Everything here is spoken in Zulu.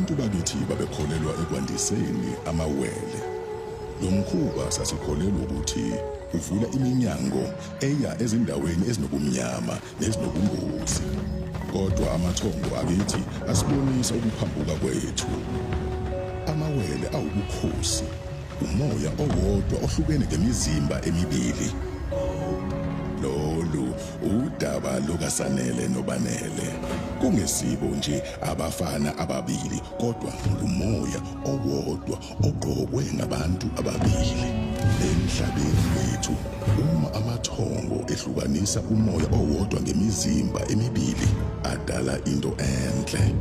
Abantu bakithi babekholelwa ekwandiseni amawele. Lo mkhuba sasikholelwa ukuthi uvula iminyango eya ezindaweni ezinobumnyama nezinobungozi. Kodwa amathongo akithi asibonisa ukuphambuka kwethu. Amawele awubukhosi, umoya owodwa ohlukene ngemizimba emibili. Lolu udaba lukaSanele noBanele. Kungesibo nje abafana ababili kodwa ngumoya owodwa ogqokwe ngabantu ababili. Emhlabeni wethu uma amathongo ehlukanisa umoya owodwa ngemizimba emibili adala into enhle.